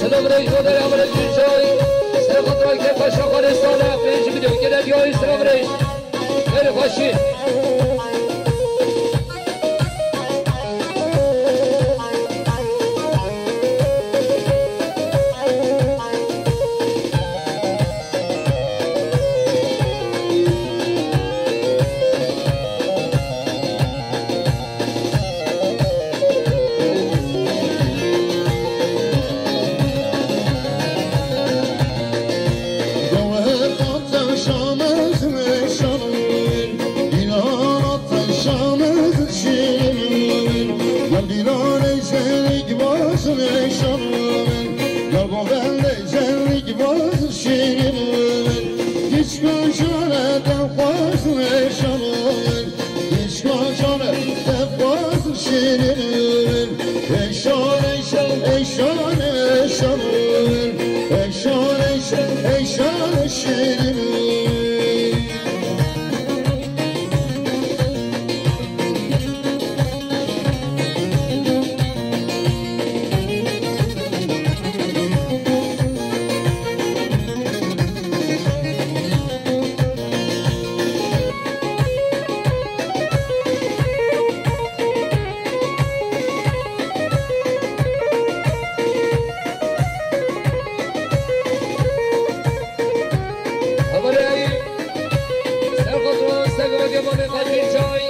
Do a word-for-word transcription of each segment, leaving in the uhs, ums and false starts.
Silav reş bo derya, amre Tuncay. Ser xatira ke paşa xalê sane, pênc milyon gele diyayi silav reş. Her xweşî. Hevalê Eyüp. Ser xwe ro, ser xwe ro, Mamê Xatun Çay.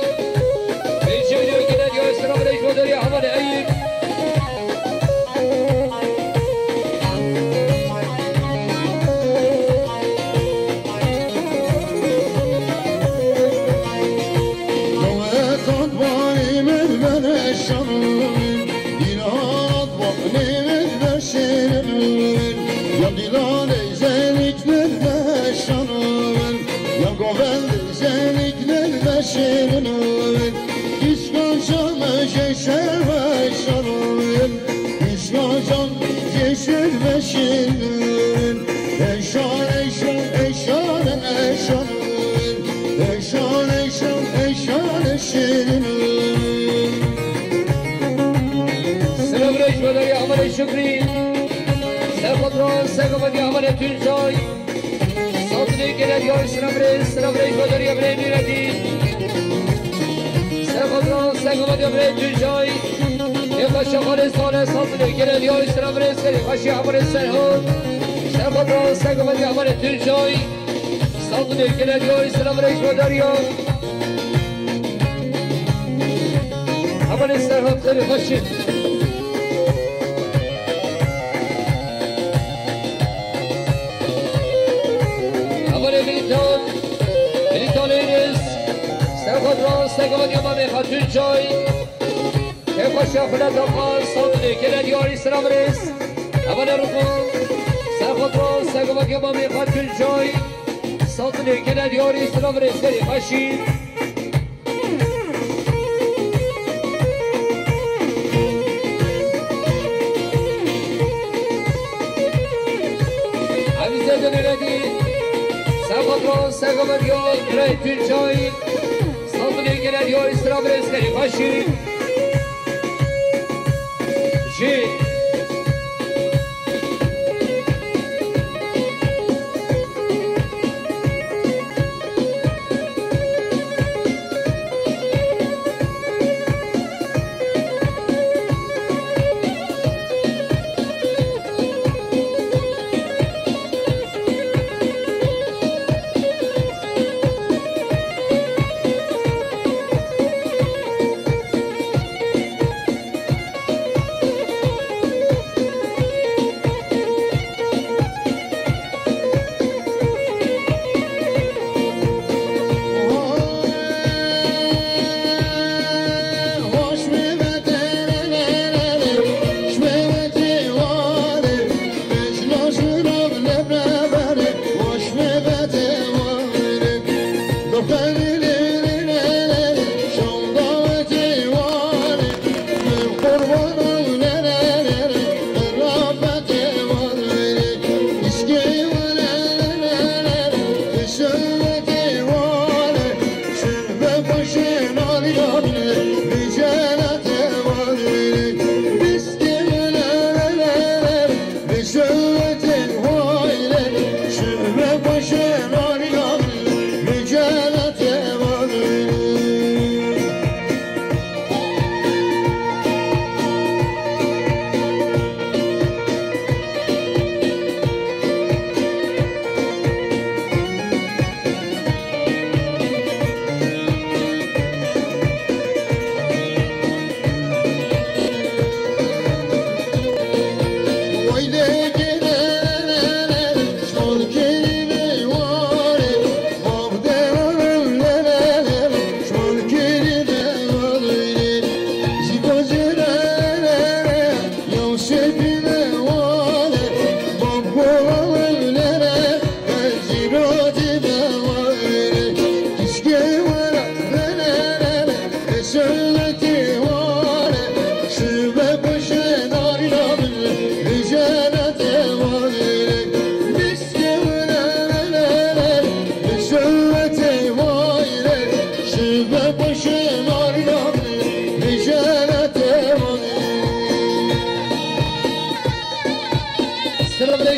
Pêncî milyon gele diyayi silav reş bo derya, hevalê Eyüp. Silav reş bo derya, hevalê Şukrî. Ser xwe ro, ser xwe ro, hevalê Tuncay. Sandinê gele diyayi silav reş, silav reş bo derya, birê Nûreddîn. Ser xwe ro, ser xwe ro, birê Tuncay. Ê paşa xalê sane, sandinê gele diyayi silav reş, serê xweşî, hevalê Serhat. Ser xwe ro, ser xwe ro, hevalê Tuncay. Sandinê gele diyayi silav reş bo derya. Hevalê Serhat, serê xweşî. Hevalê Militan, Militan Enes. Ser xwe ro, ser xwe ro, Mamê Xatun Çay. Ê paşa xwe ro, Daxan, sandinê gele diyayi silav reş. Hevalê Rifat. Ser xwe ro, ser xwe ro, Mamê Xatun Çay. Sandinê gele diyayi silav reş, serê xweşî. Evîze de Nûreddîn. Ser xwe ro, ser xwe ro, birê Tuncay. Sandinê gele diyayi silav reş, serê xweşî. Jî.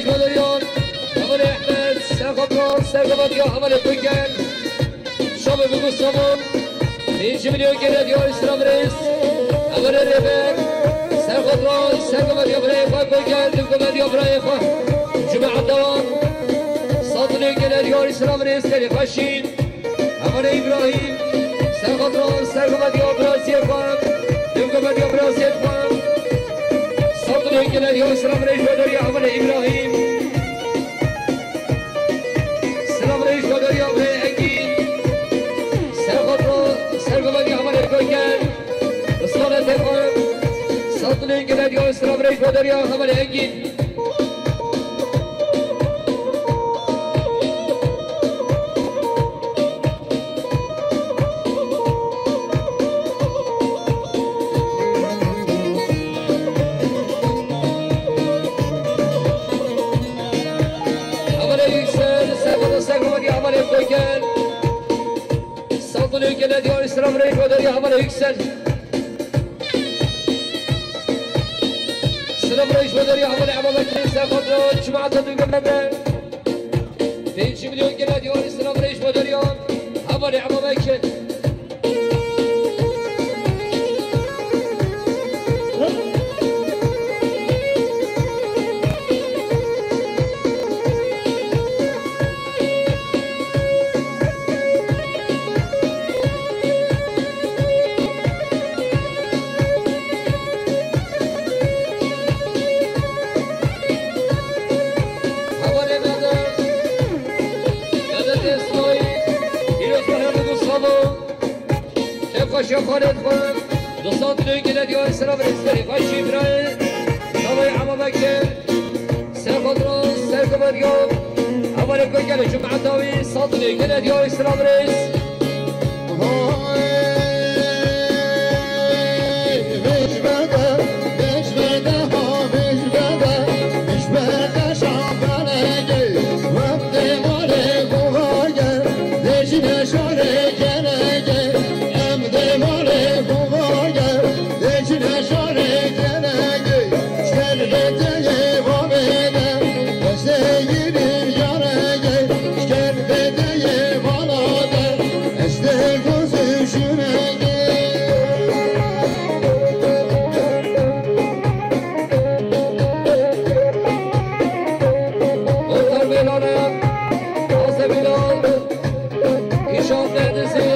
Şaderiyan, Hevalê Ehmed, Serxatra, Serxatra, Hevalê Koyken, Şamê Bigusamo, pêncî milyon gele diyar Îslam Reis, Hevalê Rêber, Serxatra, Serxatra, Hevalê Koyken, Dugumediya Brayê Xwe, Cuma Dewan, Satılê gele diyar Îslam Reis, Telê Xweşî. Hevalê Îbrahîm, Serxatra, Serxatra, Braziyê xwe, Dugumediya Braziyê xwe, Satılê gele diyar Îslam Reis, Şaderiya Hevalê Îbrahîm. Silav reis Şaderiya Brê Engîn. Serxatra, Serxatra Hevalê Koyken. Ismane Têxan. Satılê gele diyar Silav reis Şaderiya Hevalê Engîn. Hevalê Yüksel, Serxoda Serxoda Hevalê Koyken. Saldırı gele diyor İslam Reis Şaderiya Hevalê Yüksel. Silav reis Şaderiya Hevalê Ebabekir, Serxoda Cemaata Dugumede. Pêncî milyon gele diyar Îslam reis Şaderiya Hevalê Ebabekir. Hevalê Vedat, Vedat Esmayî, Pîroz Mehemûd û Samo, Kevxweşiya xalê dixwe, du sed lê gele diyar Îslam Reis Telê Xweşî Birayê, Tavayê Ema Bekir, Serxatra, Serxatra, Hevalê Koyken, Cumheta wî, sed lê gele diyar Îslam Reis. Muhtar Bêlane, Taze Bêlan, Hişam Derdizî.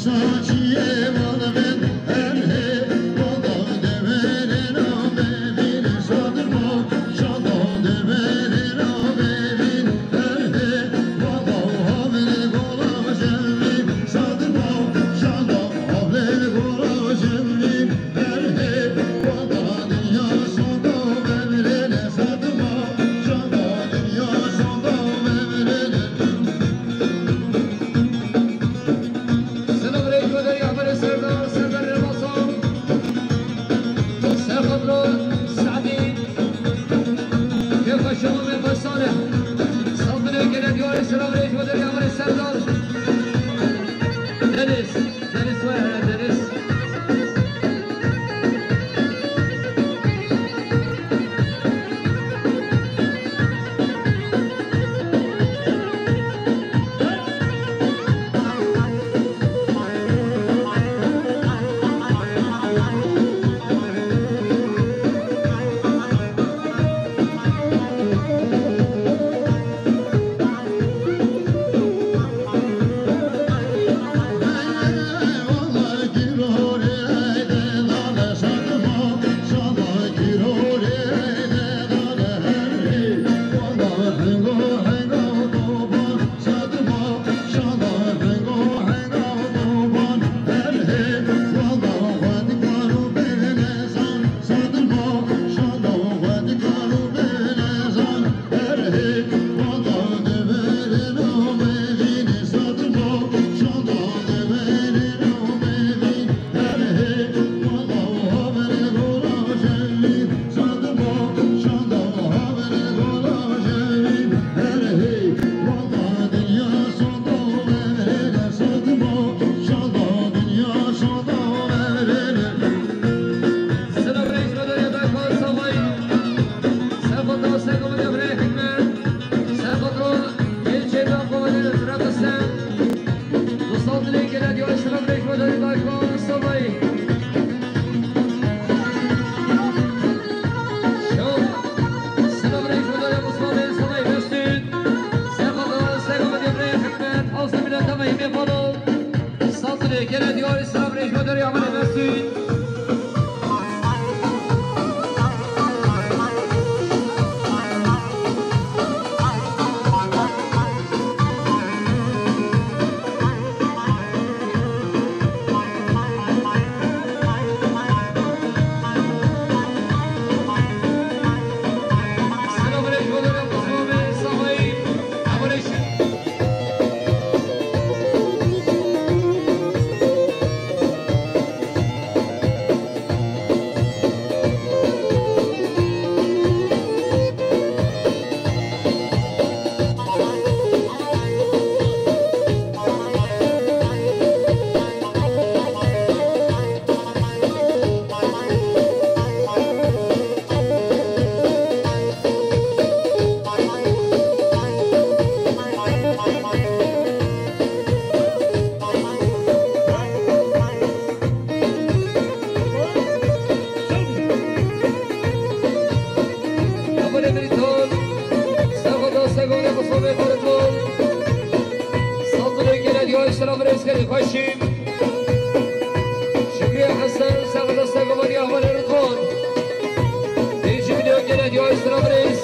Selam aleyküm, Serdar, Serdar Ramazan. Serhat Ro, Sadi. Kêfa şema me xweşane. Saldırı gene diyor, selam aleyküm, Serdar. Deniz, Deniz ve Deniz. Saldırı gene diyor, İslam Reis Önder Yaman Mesut. Şükrü Hesen, Serhat Segovan, Ahmet Erdoğan. Birinci video gene diyor, İslam Reis.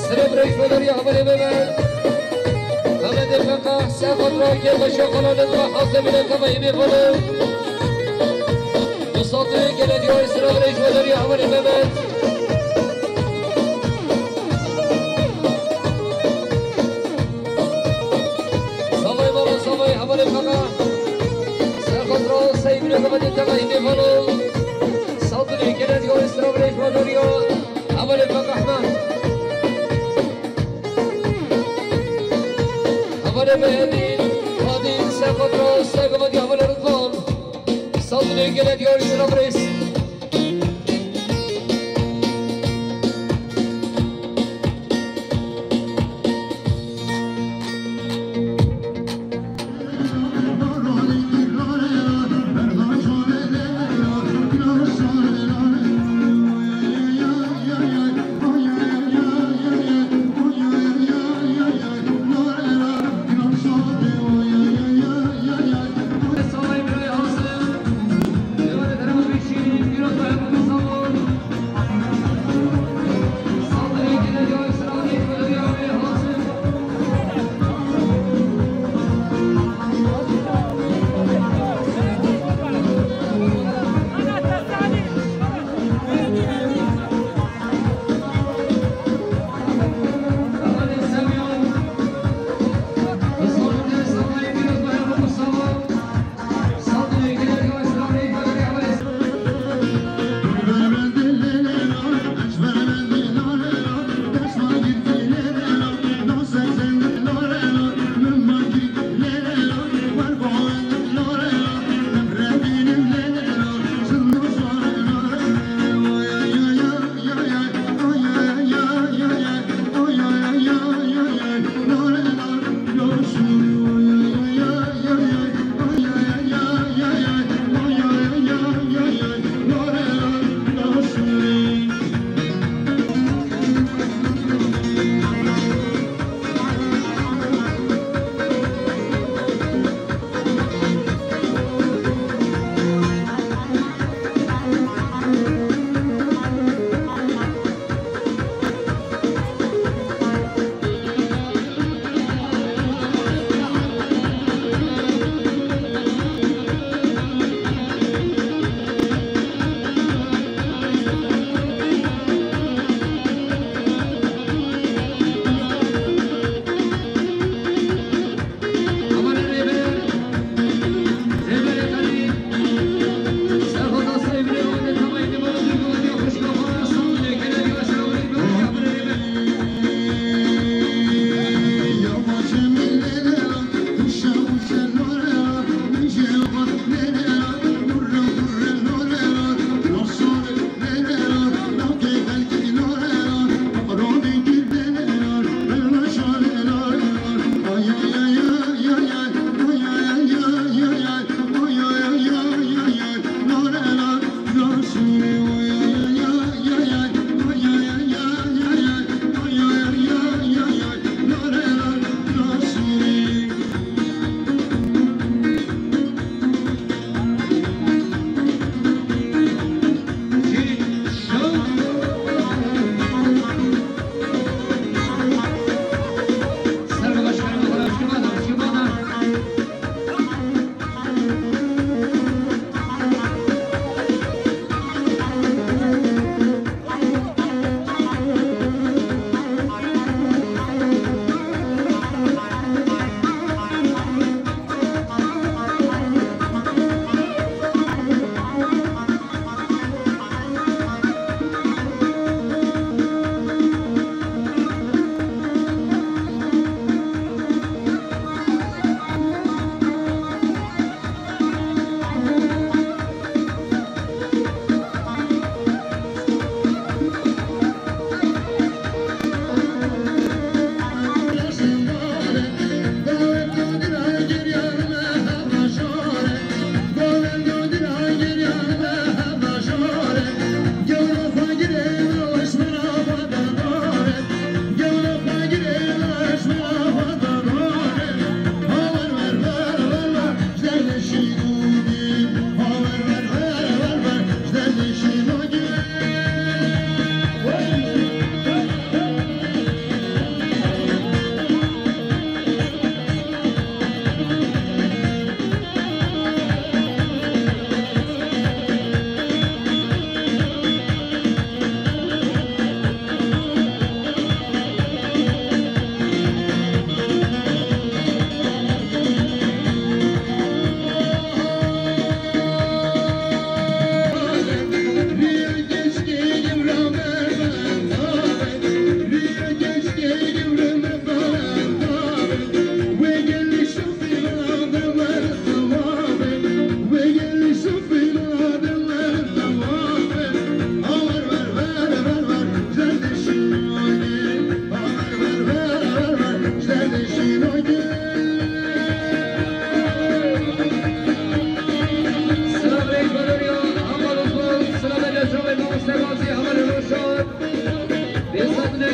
Sirê birêj Bederiya hevalê me be. Hemedê Feqa, Sefat Rakê, Beşo Xalanê ve, Hazemîne Tevayî Mîxolo. Musafirê gelediyoy sirê birêj Bederiya hevalê me be. Savay baba, savay hevalê Feqa. Serxotra Seyîdine Tevayî Mîxolo. Saldırı gelediyoy sirê birêj Bederiya. Hevalê Feqehna. Hevalê Mehedîn, Fadîl, Sefatra, Sefatra, hevalê Ridvan. Saldırı gelediyoy sirê birêj.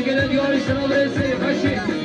Gelen yarışına burası, başı.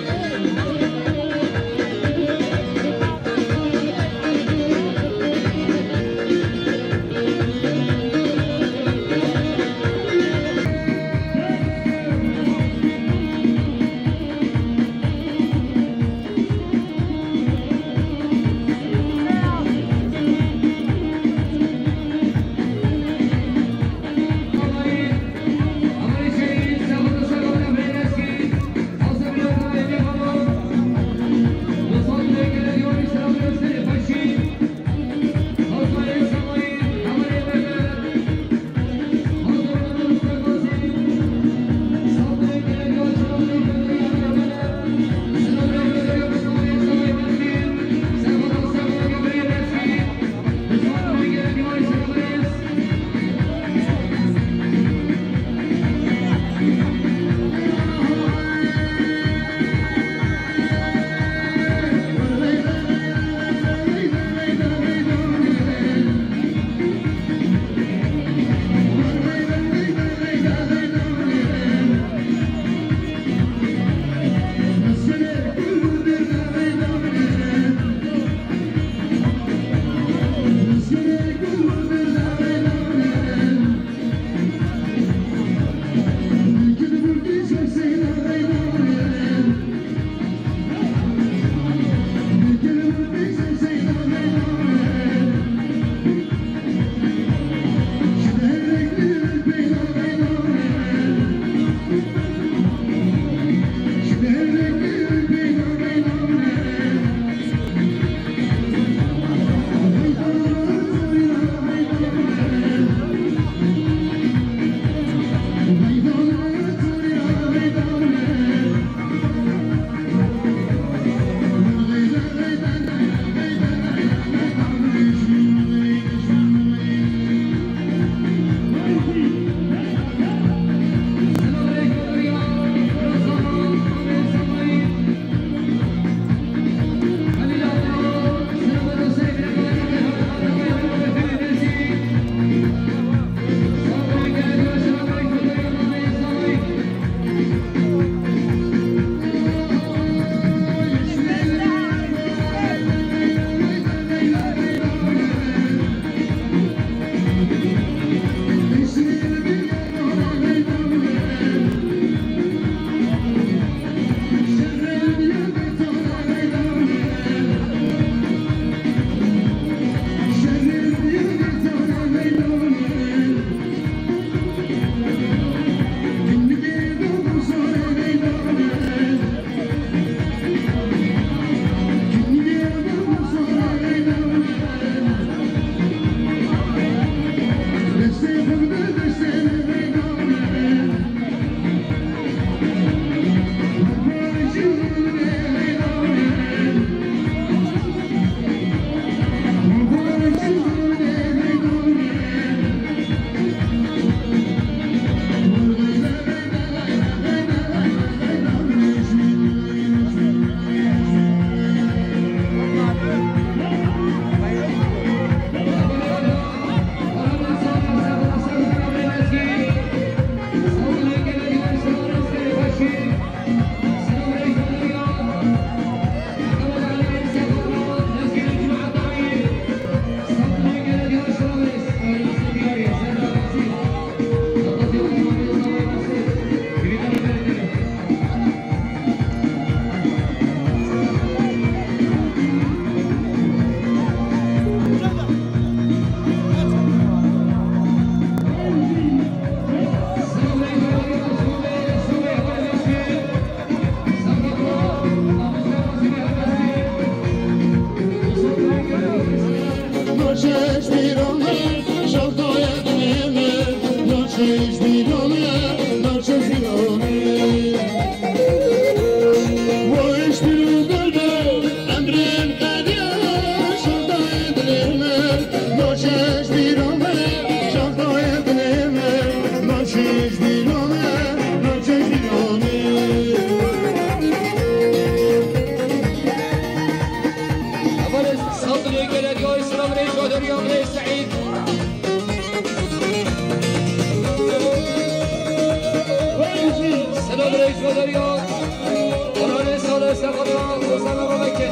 Kanalê Sade Sefada, Ozan Arabeke.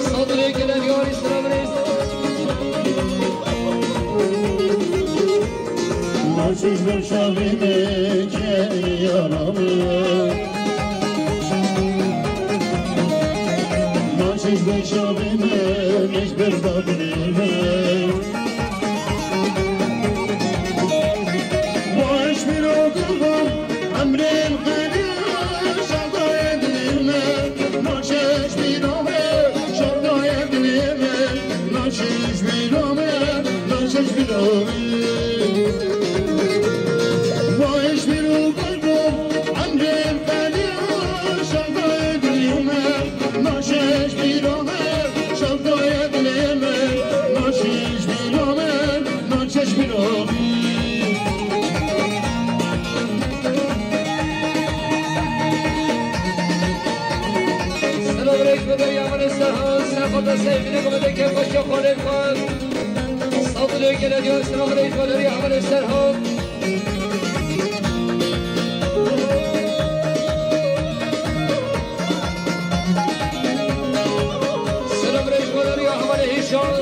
Sadulê gelen yari sıra birêz. Maçiş bir şavime keniyaramı. Maçiş bir şavime, hiçbir dadime. Baş bir okuldan emrin kırıyor, şarkı edilme. Naşeş bir ame, şarkı edilme. Naşeş bir ame, naşeş bir ame. Baş bir okuldan emrin kırıyor, şarkı edilme. Naşeş bir ame, şarkı edilme. Naşeş bir ame, naşeş bir ame. Selam aleyküm, ya bana Serhan, Serhan da sevgili, bu da kefkaşa Halil Khan. Sağ olun, gelen diyor, selam aleyküm, ya bana Serhan. Selam aleyküm, ya bana Hişam.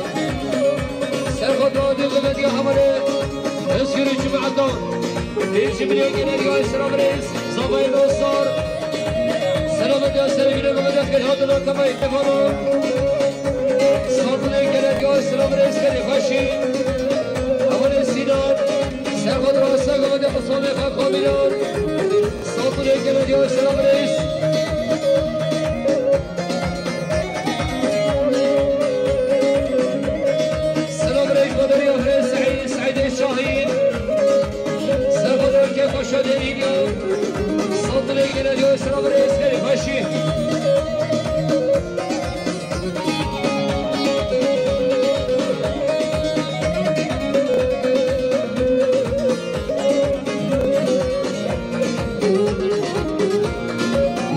Serhan da diyor, ya bana Özgür Cuma'dan. Pêncî milyon gelen diyor, selam aleyküm. Zavayê dostlar. Selamet ya sevgili Mehmet Akgül Hadıl Atamay Tefano. Sağlıklı gelen ya selam reis Kedi Faşi. Aman Sinan. Serhat Rasa Mehmet Mustafa Kamilon. Sağlıklı gelen ya selam reis. Selam reis Badari Ahre Said Said Şahin. Serhat Öke Paşa Derinya. Saldırıya gelen Yavuz Sıra ve Esgeri Faşi.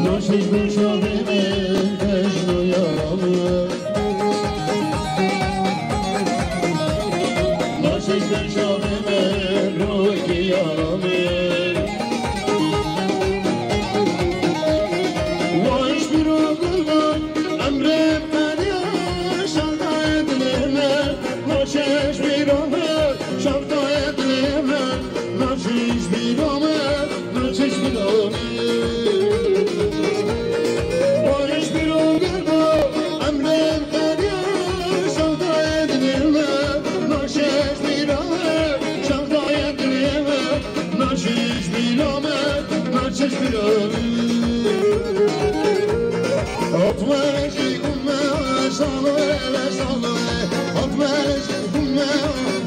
Naşiş bir şahine, Mecnun yaralı. Naşiş bir şahine, Ruki yaralı. Vaş bir oğuldan emre beni şahda edilene. Naşiş bir oğul şahda edilene. Naşiş bir oğul, naşiş bir oğul. Vaş bir oğuldan emre beni şahda edilene. Naşiş bir oğul şahda edilene. Naşiş bir ame, naşiş bir ame. Hop verci kumme, salo ele salo e. Hop verci kumme,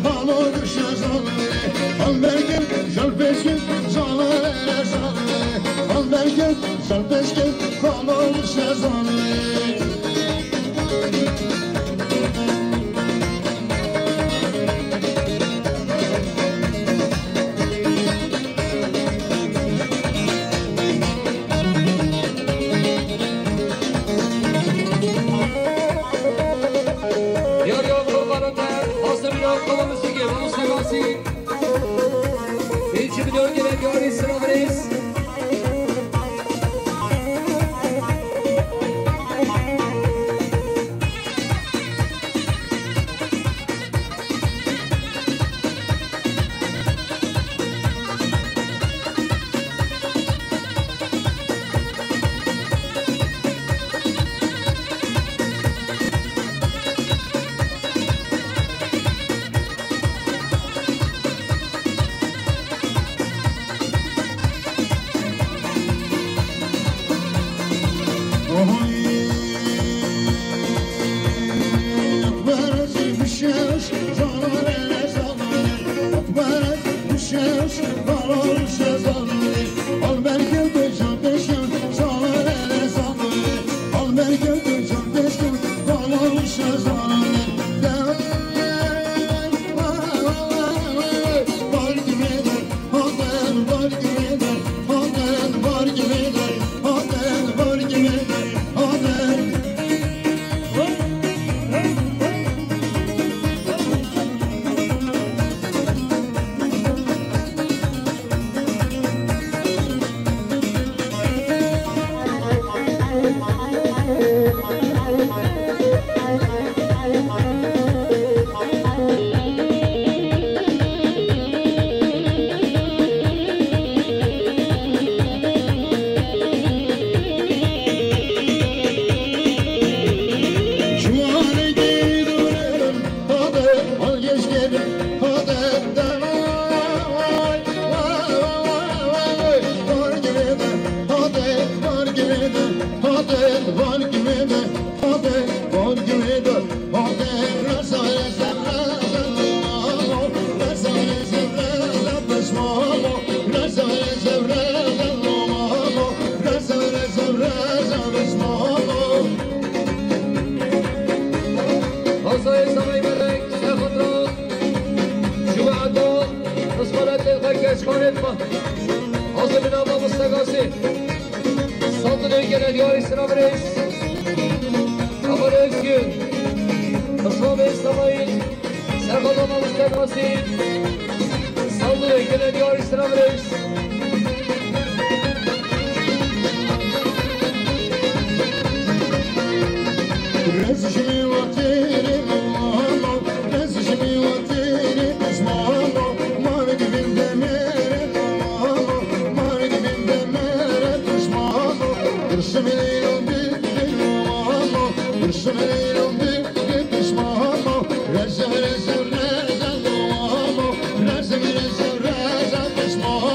balo düşe salo e. Al berke, şal peşke, salo ele salo e. Al berke, şal peşke, balo düşe salo e. Yar yavru barate, hazır bir kala müziği, Yavuz Segasi. Pêncî milyon gelen yari sıra reis. Diyor Sıra Brez. Kabarı Özgür. Kısma ve Samayın. Serhat Anamız Termasi. Saldırı gelen diyor Sıra Brez. Rez ji min we têrê mama, rez ji min we têrê pişmama, mar divin demere mama, mar divin demere pişmama, kurşun leylo bi mama, kurşun leylo bi pişmama, rez, rez, rez, mama, rez, rez, rez, pişmama.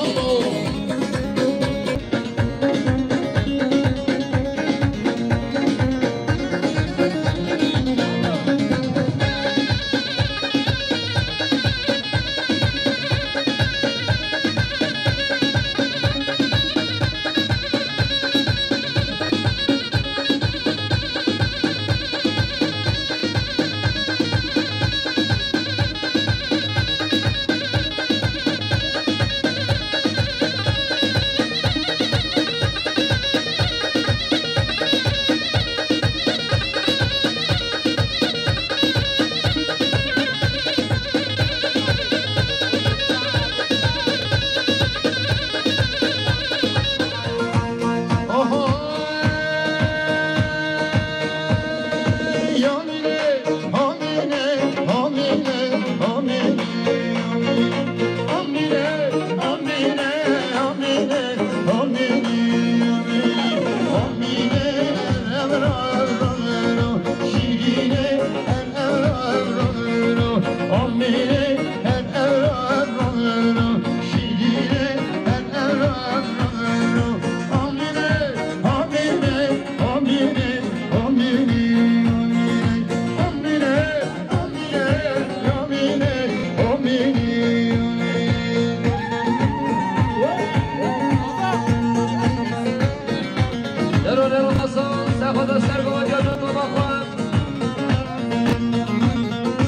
Dero, dero, Hasan, sen xwe de ser gava diya dön baba xwe.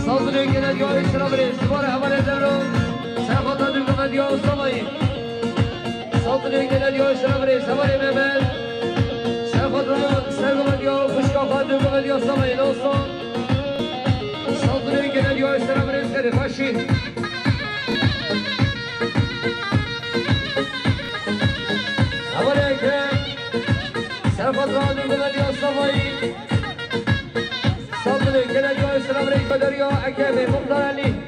Saldırı gelen diyor Sıra Brez. Duvara havale dero. Sen xwe de dön baba diya Ustamayı. Saldırı gelen diyor Sıra Brez. Havale Mehmet. Sen xwe de ser gava diya Kuşka xwe dön baba diya Ustamayı. Olsun. Saldırı gelen diyor Sıra Brez. Seni başı. Havale Ekrem. Serhat Radim Belediye Savayı. Saldırı gelen diyor Sıra Brez. Derya Ekrem. Muhtar Ali.